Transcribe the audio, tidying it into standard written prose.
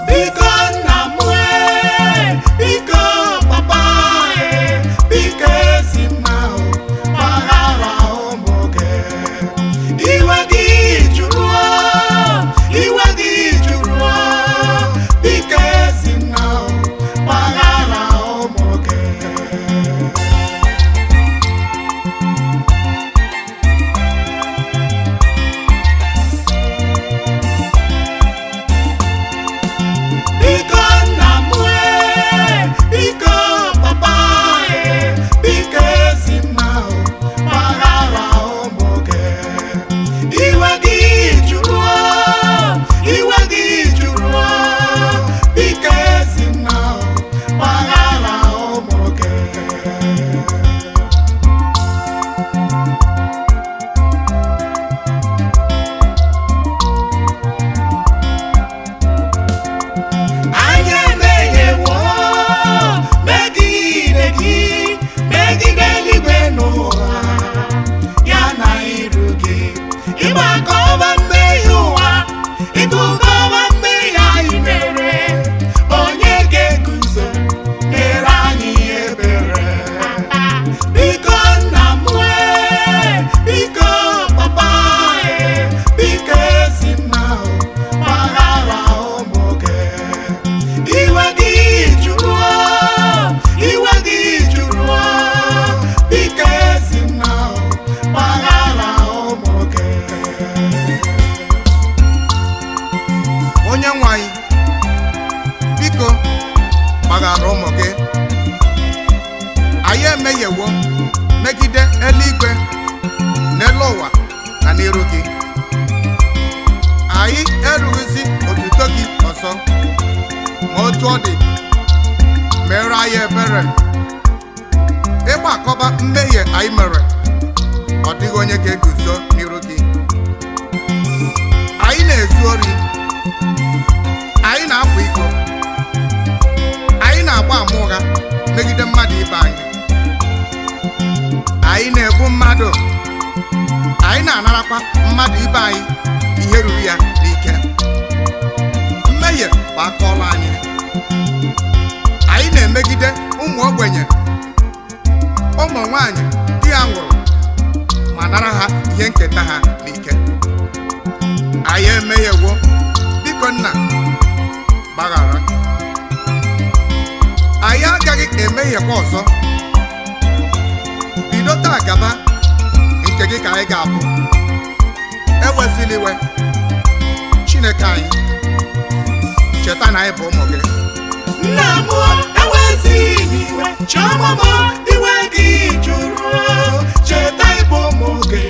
Biko nna m biko papa biko ezinna gbaghara ụmụ gị. Iwe gị jụrụ, iwe gị jụrụ, biko ezinna gbaghara ụmụ gị. Biko nna m biko papa biko ezinna gbaghara ụmụ gị. Iwe gị jụrụ, iwe gị jụrụ, biko ezinna gbaghara ụmụ gị. Anyị emehiewo megide gị, megide eluigwe n'ụwa, ya na iru gị. Ịgbakọba mmehie ụwa, ịgụkọba mmehie anyị mere, onye ga-eguzo mere anyị ebere. Biko nna m biko papa biko ezinna gbaghara ụmụ gị. Iwe gị jụrụ, iwe gị jụrụ, biko ezinna gbaghara ụmụ gị. Onye nwe anyị, biko gbaghara ụmụ gị. Anyị emehiewo megide eluigwe, n'elu ụwa na n'iru gị. Anyị erughịzi otuto gị ọzọ, ma otu ọ dị, mere anyị ebere. Ịgbakọba mmehie anyị mere, ọ dịghị onye ga-eguzo n'iru gị. Anyị na-ezu ori, anyị na-akwa iko, anyị na-agba ama ụgha megide mmadụ ibe anyị, anyị na-egbu mmadụ, anyị na-anarakwa mmadụ ibe anyị ihe ruru ya n'ike. Mmehie bụ aka ọrụ anyị. Anyị na-emegide ụmụ ogbenye, ụmụ nwanyị di ha nwụrụ, ma nara ha ihe nketa ha n'ike. Anyị emehiewo, biko nna gbaghara. Anyị agaghị emehiekwa ọzọ. Bido taa gaba, nke gị ka anyị ga-abụ. Ewezila iwe, Chineke anyị, cheta na anyị bụ ụmụ gị. Nna m ewezighị iwe, chiọma m iwe gị jụrụ, cheta ịbụ ụmụ gị.